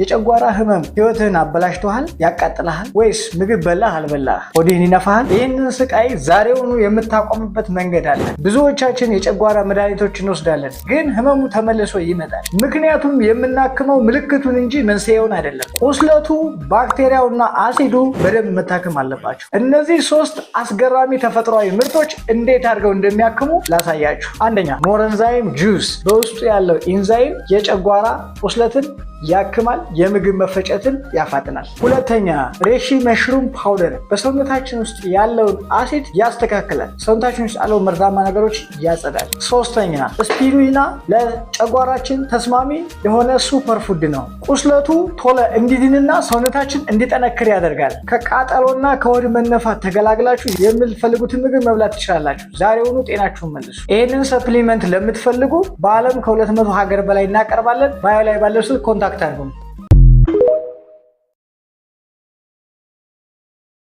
የጨጓራ ህመም ህይወትህን አበላሽቶሃል? ያቃጥልሃል? ወይስ ምግብ በላህ አልበላህ ሆድህን ይነፋሃል? ይህንን ስቃይ ዛሬውኑ የምታቆምበት መንገድ አለ። ብዙዎቻችን የጨጓራ መድኃኒቶች እንወስዳለን፣ ግን ህመሙ ተመልሶ ይመጣል። ምክንያቱም የምናክመው ምልክቱን እንጂ መንስኤውን አይደለም። ቁስለቱ፣ ባክቴሪያውና አሲዱ በደንብ መታከም አለባቸው። እነዚህ ሶስት አስገራሚ ተፈጥሯዊ ምርቶች እንዴት አድርገው እንደሚያክሙ ላሳያችሁ። አንደኛ ሞረንዛይም ጁስ፣ በውስጡ ያለው ኢንዛይም የጨጓራ ቁስለትን ያክማል፣ የምግብ መፈጨትን ያፋጥናል። ሁለተኛ reishi mushroom powder በሰውነታችን ውስጥ ያለውን አሲድ ያስተካክላል፣ ሰውነታችን ውስጥ ያለውን መርዛማ ነገሮች ያጸዳል። ሶስተኛ spirulina ለጨጓራችን ተስማሚ የሆነ super food ነው። ቁስለቱ ቶሎ እንዲድንና ሰውነታችን እንዲጠነክር ያደርጋል። ከቃጠሎና ከሆድ መነፋት ተገላግላችሁ የምትፈልጉትን ምግብ መብላት ትችላላችሁ። ዛሬውኑ ጤናችሁን መልሱ። ይህንን supplement ለምትፈልጉ በዓለም ከ200 ሀገር በላይ እናቀርባለን። Bio ላይ ባለው ስልክ contact አድርጉን።